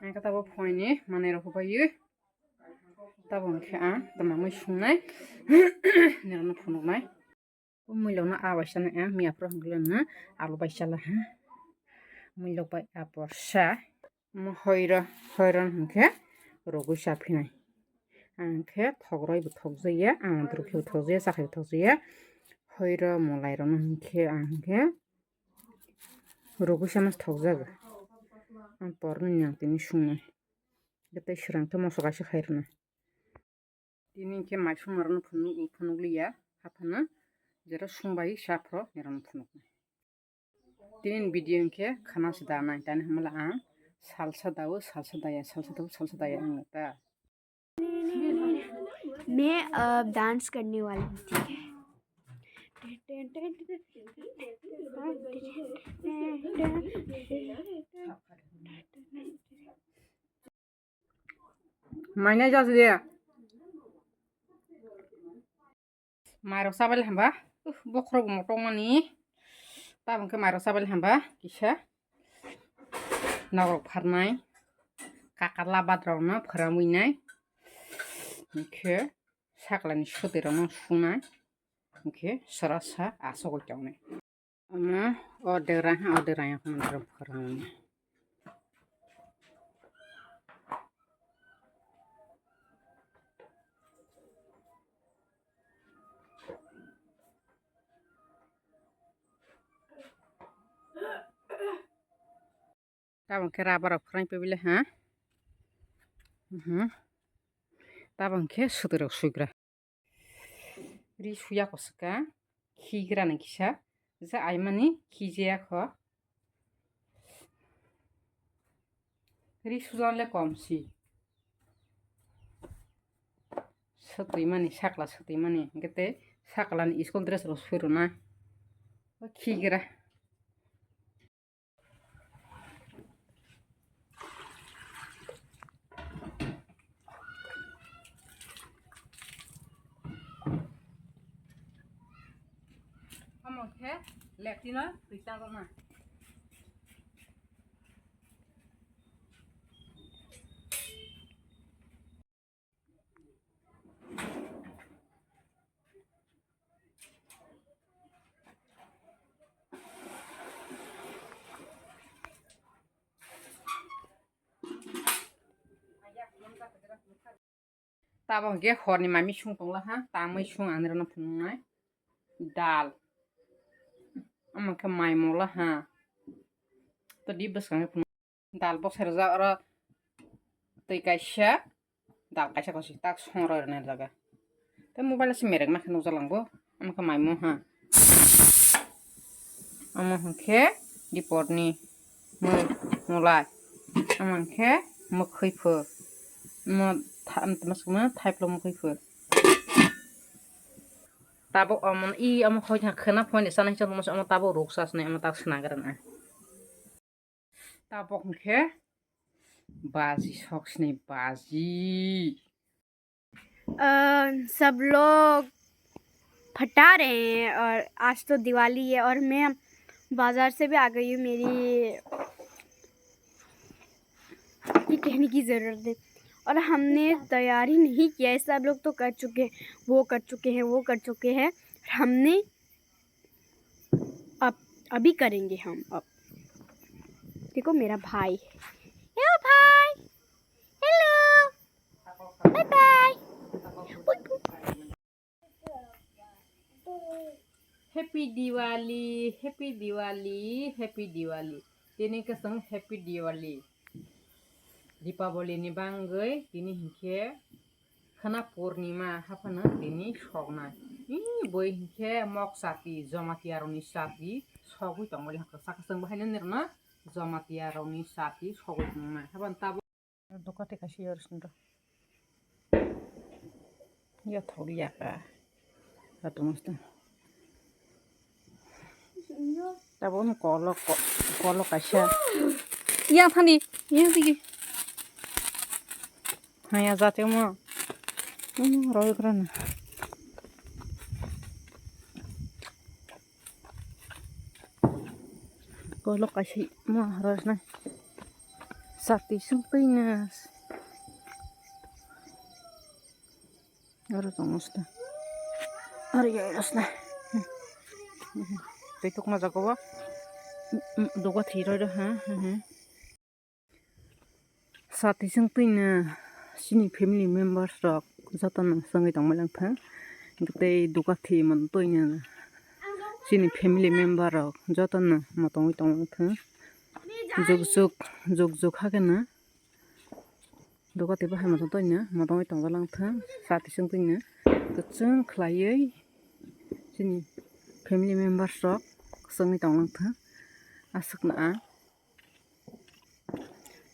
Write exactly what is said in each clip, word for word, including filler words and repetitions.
Ang khe tabuk phuaini manwi rok hubai. Tabuk hwnkhe ang tama mui sungnai. Nirokno phunuknai. Muilokno a waisa no ang miya phuru hwnkhe no alu bai chala ha. Muilok bai a porsa. Omo hoiro, hoiro hwnkhe rogwi cha phinai. Ang khe thok roi bo thok jaya, ang dorkhe bo thok jaya, chakhai bo thok jaya. Hoiro mwlai rokno hwnkhe ang hwnkhe rogwi chama thok jago. Ang porno nang tini sungnai. Tei swrang khe moso kaisa khai rwnai. Tini hwnkhe mai songmarokno phunuk-, phunukliya, haphano jera songbai sa phro nirokno phunuknai. Tini video hwnkhe khana se danai, tani hwnmale ang salsa dao, salsa daya, salsa dao, salsa daya wngkha ta. मैं अब डांस करने वाली हूँ, ठीक है। Mainai jajak de. Mairok chabai le hamba. Uh, bokhorok bo motong mani. Tabuk khe mairok chabai le hamba. Kisa. Nokrok pharnai. Kakar labat rok no pharamwi nai. Hwnkhe saklani sotwi rok no sunai. Hwnkhe sora sa asogwi tongnai. Omo ordek rang, ordek rang ya, kono drum khorang. Tabang khe rubber rok phrang pebile ha. Mhm. Tabang khe sotwi rok suigra. Ri suya ko swkang, khigra nang kisa, ja aimani khijaya kho. Ri sujan le kom si. Swtwi mani, sakla swtwi mani, hwnkhe tei sakla ni school dress rok sui rwna. O khigra. Omo khe leptino twi chajak na. Tabok hwnkhe horni mai misung tongla ha, tamwi sung ani rwna phunuknai dal. Omo khe mai mola ha. To di bwskango phunuk. Dal bwsai rwjak oro twi kaisa, dal kaisa kosi tak songroi rwna jaga. Tei mobile se merek ma khe nukjak lang bo. Omo khe mai mo ha. Omo hwnkhe dipor ni mui mulai. Omo hwnkhe mwkhwi pho. Omo tha-, thaiplo mwkhwi pho. Tabuk omo i omo khoi thang khwna phone sana hichak omo tabuk ruk sasnai omo tak sna gra na. Tabuk hwnkhe baji sok sini baji. अ, सब लोग फटा रहे हैं और आज तो दिवाली है और मैं बाजार से भी आ गई हूँ। मेरी ये कहने की ज़रूरत है। और हमने तैयारी नहीं किया है, सब लोग तो कर चुके हैं, वो कर चुके हैं, वो कर चुके हैं। हमने अब, अभी करेंगे हम अब। देखो मेरा भाई। हेलो भाई। Hello. Bye bye. Happy Diwali, Happy Diwali, Happy Diwali. Tini kwchwng Happy Diwali. Dipaboli ni bangwi tini hinkhe Khwna purnima haphano tini soknai. Ee, boi hinkhe mok chati, Jamatia rokni chati sogwi tongmani hakhe saka chwngbo haino nirokno Jamatia rokni chati sogwi tongnai. Haphano tabuk dokate kaisa yarisindro. Yathok yaka. Atomosta. Tabuk no kolo, ko-, kolo kaisa. Yang thani, yang tigi. Haya jate mo. Umm, roi krana. Kolo kaisa mo roi na. Sati sung twi na. Aro tong sna. Aro ya sna. Tei tuk ma jago ba. Doga thi roi do ha. Sati sung twi na sini family members rok joto no songwi tong ma lang thang. Tei doga thi man twi na sini family member rok joto no ma tongwi tong ma lang thang. Juk juk juk juk ha khe na. Doga tei bahai motom tongya, motom oi tongjalang thang, sati sung tongya, kwchwng khlaiwi chini family members rok kwchwngwi tonglang thang, aswkno ang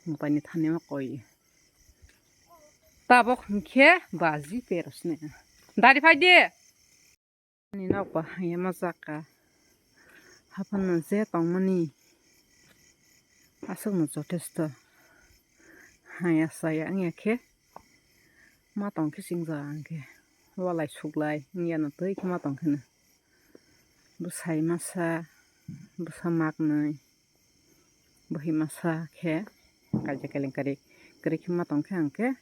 mokani thani ma koi. Tabok hinkhe baji perosne, dari phai di. Ani nok ba haya ma jaka. Haphano je tongmani aswkno jothesto haya chaya wngya khe ma tong khe chwngja hwnkhe walai suklai wngya no twi khe ma tong kheno. Bwsai masa bwsa maknwi. Bohi masa khe kaisa kelengkari kwrwi khe ma tong khe ang khe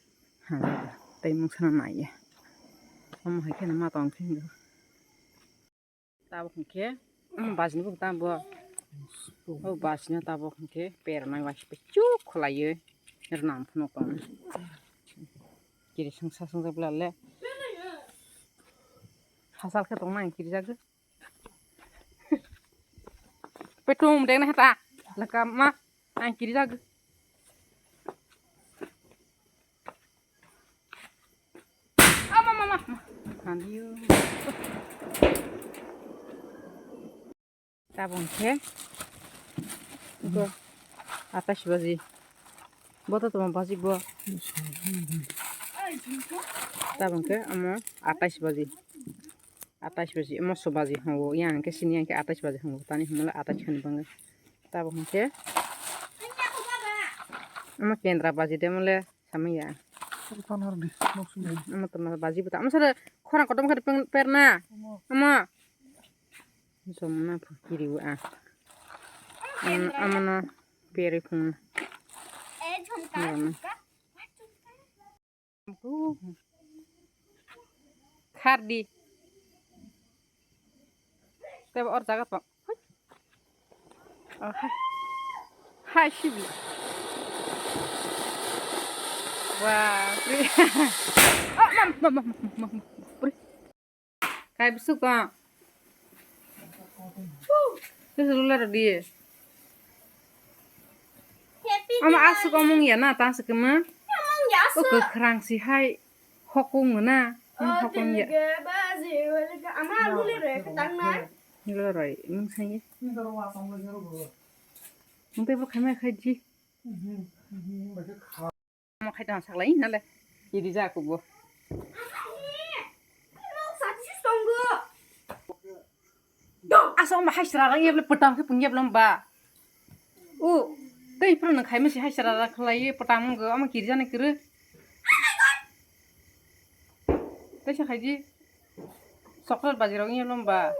hamjak tei mungsano naiya. Omo hai kheno ma tong khe hingo. Tabuk hinkhe omo bajini bo tamo bo. O bajini tabuk hinkhe pera nai waisa chuk khwlaiwi rwnam phano tong. Kiri sungsa sungsa bwlale. Hasal khe tong nai kiri jagwi. Petum deng na heta. Laka ma. Ang kiri jag. Ama mama. Handiyo. Tabung khe. Go. Atais baji. Boto toma baji bo. Tabung khe amo atais baji. Atais baji, moso baji hongo, yang khe sini yang khe atais baji hongo, tani hwnmale atais khani bangwi. Tabo hwnkhe, omo kendra baji de mole samaya. Omo toma baji bwta, omo sade khorang kotom khe peng-, perna, omo. Jomna phu kiriwo a. Omo, omono perwi phung. Khar di. Tei bo or jaga tong. Oh, hai. Hai, sibi. Wah, pri. Oh, mam, mam, mam, mam, mam, pri. Kai besuk ko. Terus lu lari di. Ama asuk omong ya na, tang se kema. Omong ya asuk. O kwkhwrang si hai hokung na. Hokung ya. Loroi, mung sanya. Mung tei bo khamai khai ji. Omo khai tong saklai nale. Idi ja kubo. Asa omo hai sra rang yable petang khe pung yable ba. U tei phuru nang khai masi hai sra rang khlai petang go omo kirja ni kiri. Tei sa khai ji. Chocolate baji rok wngya lom ba.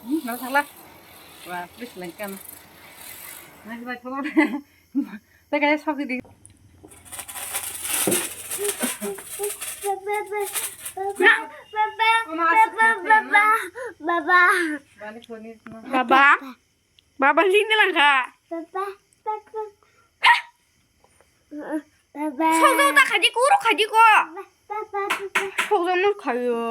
Hmm, nang sakla. Wah, please lengkan. Nang bai tholo. Tei kaya sok di. Baba, baba, baba, baba, baba. Baba. Baba. Baba, sini langka. Baba, baba. Baba. Sokjak ta khaji ko, oro khaji ko. Baba, baba, baba. Sokjak no khayo.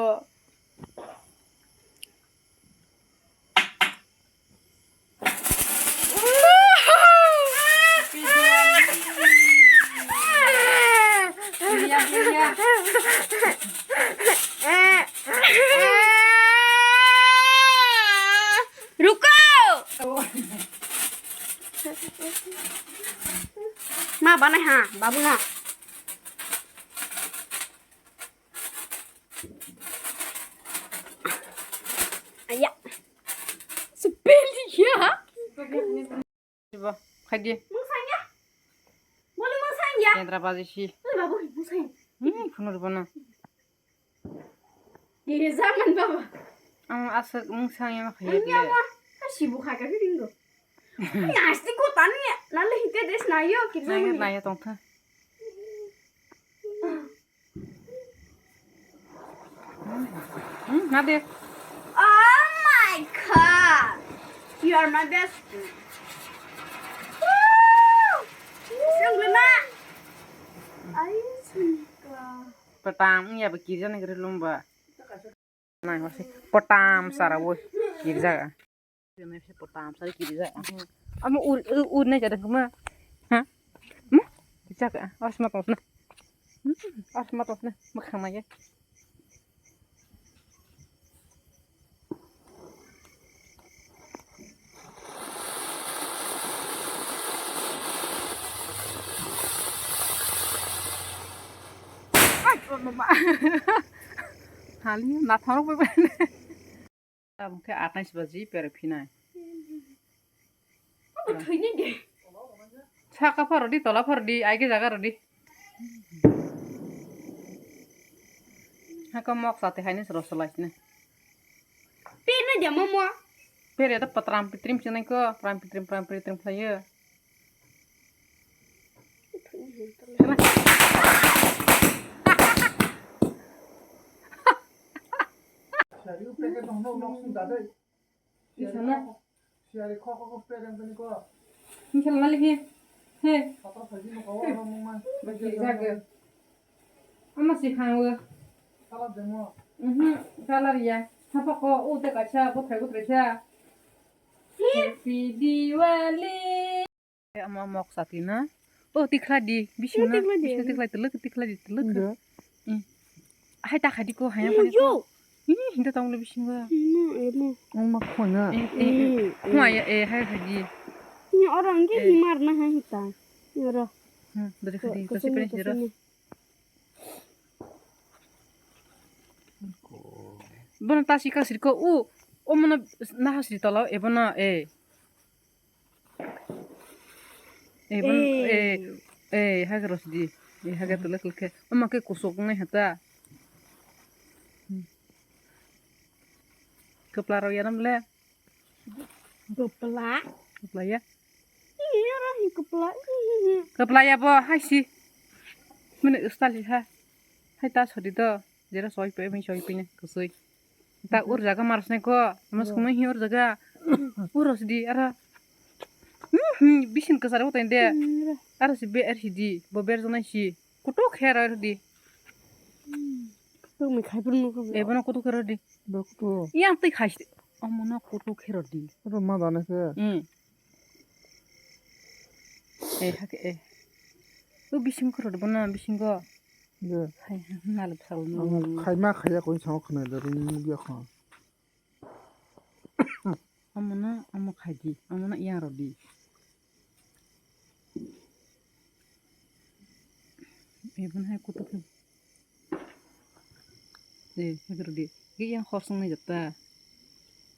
Ruko! Ma banai ha, babu ha. Aya. Sepeli ya. Ibo, khaidi. Mung sanya. Bole mung sanya. Kendra baji si. Oi babu, mung sanya. Hmm, phunur bono. Ye zaman baba. Ang aswk mungsa wngya ma khaye Ani le. Ama, ha sibu khai ka biringo. Nasti ko tani, nale hite des nayo, kirja Nayo, mani. Nayo tongtha. Hmm, nade. Oh my God. You are my best friend. Woo! Sungguh nak. Ayo, sungguh. Petang, ya, bekirja nih, kiri lumba. Nang, masih potam sara, woi, kirja. Potam sara, kirja. Ama ur, ur, ur, nih, jadi kuma. Hah? Hmm? Kirja, ah, harus makan, nah. Hmm, harus makan, nah. Makan aja. Ai, mama. Hali, nathang rok bai. Tabuk khe atais baji pera phinai. Abo thwini de. Saka pharo di, tola pharo di, aige jaga rw di. Haka mok sate haini sero solai sini. Pena de momo. Pere ta patram pitrim sini ko, pram pitrim, pram pitrim khlaiyo. Isana. Michel malik he. He. Bagi jaga. Ama si hangwe. Mhm, kalar ya. Hapa ko, o te kaisa, bo thai bo traisa. Happy Diwali. Ama mok sati na. O tikla di, bising na. Tikla di. Bising tikla, tilak, tikla di, tilak. Iya. Hmm. Hai ta khai di ko, hai Yo, apa ni yo. Ko. Ini hinta tong le bising ba. No, eh, no. Ang mak khona. Eh, eh, eh. Hmm, Khona hmm. Ya, eh, hai khai di. Ini orang ke Eh. Himar na hai hita. Ini ora. Hmm, dari khai di, Ko-, kasi kosong pernah ni, sih, kosong ro. Ni. Bono ta sika sirko u, o mono naha siri tolo, e bono, e. E bono, e, Ei. E, haga rosdi, e, haga tolo kulke. Ama ke kusuk ngai hata. Hmm. Kepla rok yanam le. Gopla. Gopla ya. Iya, roh, gopla. Gopla ya bo, hai si. Mene ustali ha. Hai ta sori do. Jera soi pe, mi soi pe ne, kusui. Ta ur jaga maras ne ko. Mas kumai hi ur jaga. Ur ros di, ara. Hmm, hmm, bisin kasar utai de. Ara si be, ar si di. Bo ber jana si. Kutuk khe rw di. Kutuk mi khai pun nuku. E, bono kutuk khe rw di. Bo kutuk. Yang twi khai si. Omo no kutuk khe rw di. Kutuk ma dane khe. Hmm. E, ha khe, e. O bising khe rw di, bono bisingo. Ye. Hai, naluk saluk. Ang khai ma khaya koi sao khna de ring nugya kha. Omono, omo khai di, omono yang rw di. Eboni hai kutuk khe. Eh, hai rw di. Ge yang khor song nai jata.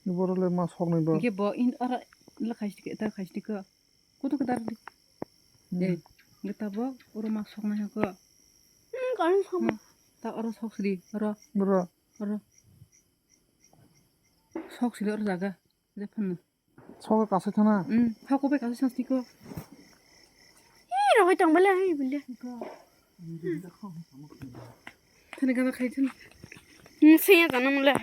Boro le ma sok nai ba. Ge bo in ara la khai sti ke, ta khai sti ko. Kutuk ke dar di. Hmm. Eh, ge ta bo oro ma sok nai ha ko. Hmm, kan sok. Hmm. Ta oro sok sri, oro. Oro. Oro. Sok sili oro jaga. Je phano. Sok kasai thana. Hmm, ha ko bai kasai sansti ko. Ih, rohoi tong bale, hai bale. Thani gana khai thani. Hmm, seiya jana mole.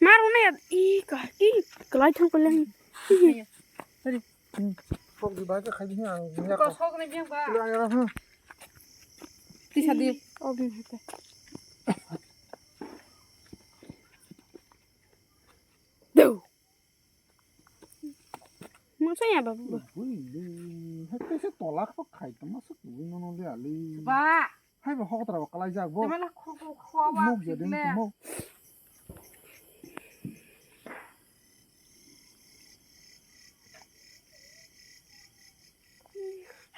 Maro na ya, ih, ka, ih, kalai thang bale. Tadi. Hmm. Sok di bai ka khai di ang. Ko sok ni biang ba. Ila ya ha. Tisa di. Obin hata. Deu. Masa ya babu. Ui le. Hai kaisa tolak sok khai tama sok tui nono le ali. Ba. Hai ba hokotra ba kalai jak bo. Temala kho kho kho ba. Mok ya ding mo.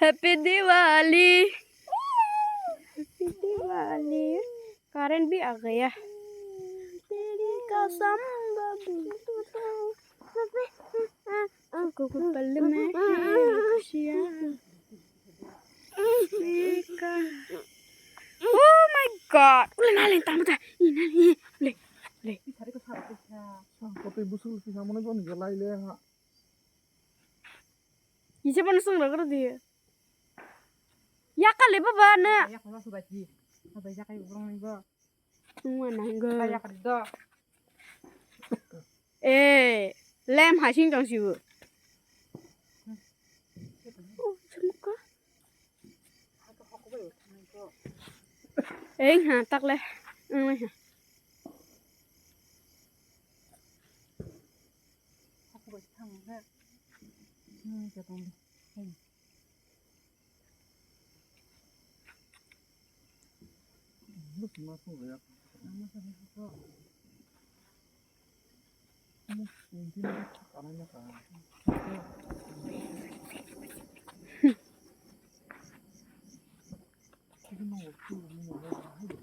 Happy Diwali. Happy Diwali. Current भी आ गया। तेरी कसम बाबू। आपको पल में है खुशियाँ। Oh my God. Ule nale tamo ta. Ina ni. Ule. Kotwi bwswk kisa mwnwi boni je lai le ha. Kisa bono swng rwgwrw di. Yakale baba na. Yakala subaiti. Sabai jakai ugrong ni bo. Wngma nangwk. Kaya kari do. Eh, lem hasing tong sibu. Oh, chumuka. Eng ha, takle. Eng ha.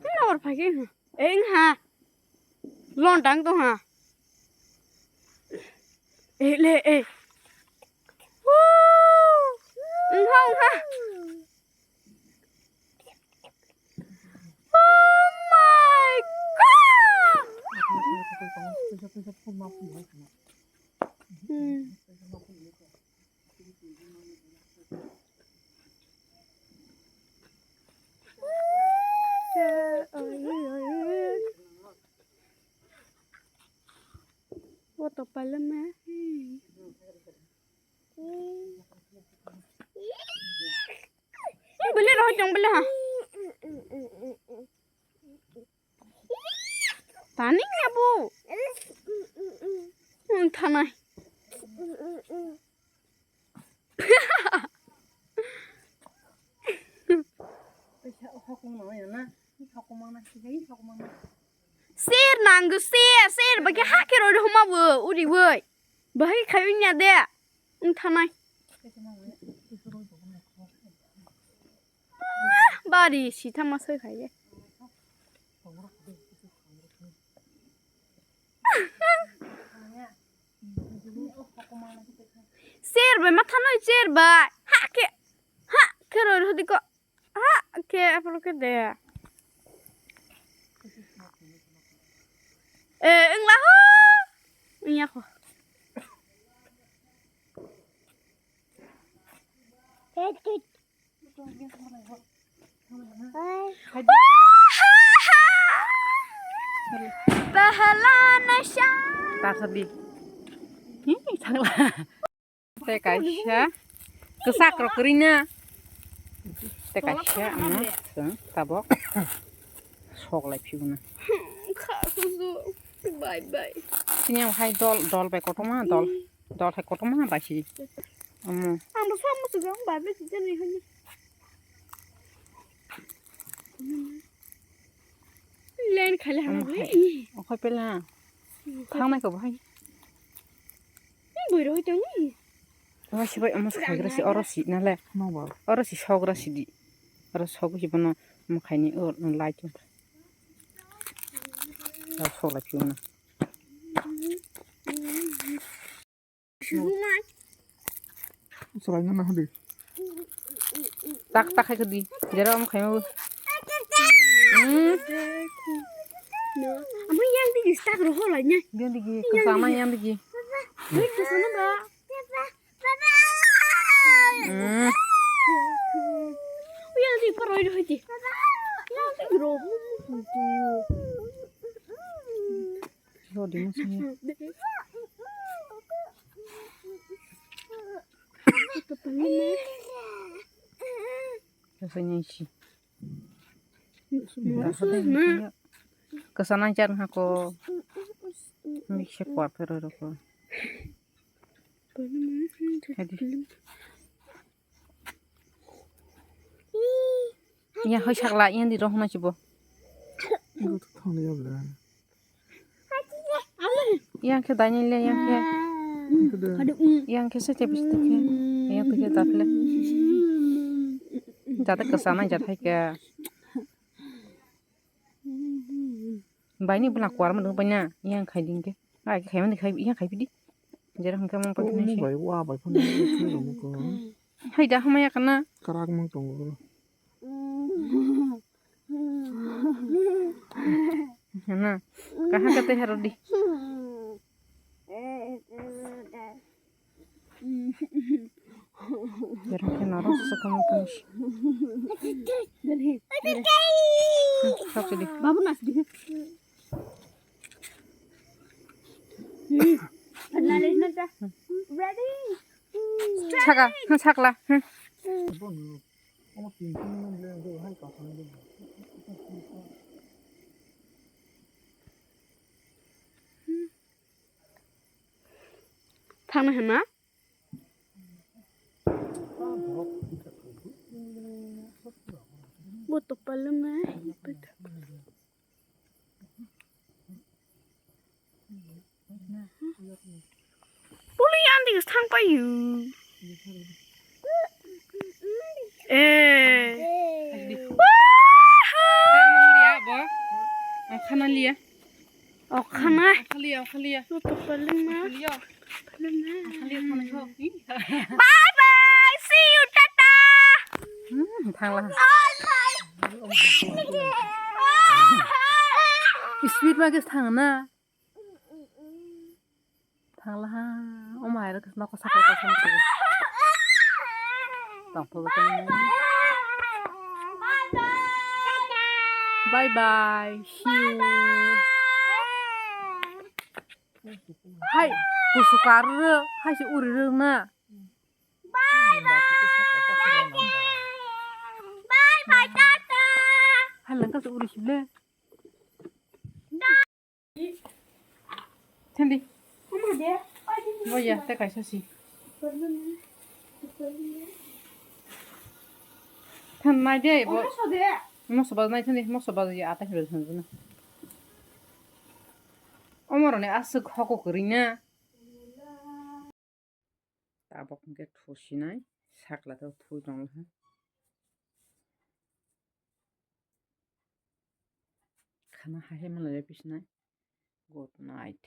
Nor phai khe wngha. Eng ha. Lon tang tong ha. Eh, le, eh. Woo! Eng ha, eng ha. Oh my God! Hmm. What a palama. Beli roh jong beli ha. Tani ya bu. Hmm, thanai. Ser nanggo, ser, ser, bagi hakhe roi homa bo, uri woi. Bahai khai unya de. Wng thanai. Bari sitha ma soi phai ye. Ser bai ma thanai ser bai. Ha khe. Ha khe roi rodi ko. Ha khe apro khe de. Eh, wng la ho. Wng ya kho. Pehla nasha. Taksa di. Hi, thangla. Tei kaisa kwchak rok kwrwi na. Tei kaisa ano chwng tabok sok lai phiyuna. Kha susu. Bye bye. Sini ang hai dol, dol bai kotorma dol. Dol hai kotorma bai si. Omo. Ang bo sam musu gong bai bai si jani hani. Len khale ha. Omo hai. Okhai pela. Thangnai ko bahai. Bui roi tong. Omo sibai omo khaigra si oro si nale. Oro si sogra si di. Oro sok si bono omo khaini o lai tong. Oro sok lai phiyuna. Chwraino nahadi. Tak tak khai khadi. Jera om khaima bo. Hmm. Amo yang digi tak roho lai ne. Yang digi, yang kesana digi. Yang digi. Wait, kesana ba. Hmm. Yang digi paroi roho di. Yang digi roho. Rodi mo sini. Rasa nyai si. Rasa deh, kesana jar hako. Mik se kuat pero roko. Hadi. Iya, hoi sakla, iya di roh na chibo. Thangni ya bla. Yang khe daini le, yang khe. Yang khe se chepis tu khe. Yang khe daple. Jate kesana jat hai khe. Baini bwla kwar ma dong baina, yang khai ding khe. Ai khai mani khai, yang khai pidi. Jera hangke mang pathai nai se. Bai wa bai phone. Hai da hamaya kana. Karak mang tongo. Hana. Kaha kate haro di. Pero que no, no se come con. Dale, dale. Babu nas di. Ready? Saka, sakla. Thangna hwnna? Bo to palwng na. Puli yang di thang payu. Eh. Wahoo! Liya bo. Ang khana liya. Oh, khana. Ang khaliya, ang khaliya. Lu to paling ma. Khaliya. Paling ma. Ang khaliya, khana ho. Bye bye. See you. Tata. Hmm, thangla. Speed ma kis thangna. Thangla ha. Oma hai rok nokha sakha kosong khe. Tongthok tong. Bye bye. See you. Hai, kusu karu hai se uri rwng na. Hai lang ka se uri sile. Thandi. Boya, te kaisa si. Than nai de, bo. Moso ba nai thandi, moso ba ya ata hiro thandi na. Omoroni aswk hoko kwrwi na. Tabok hwnkhe thusinai, sakla tei thui tonglaha. Khana hai hai manlai pisinai. Good night.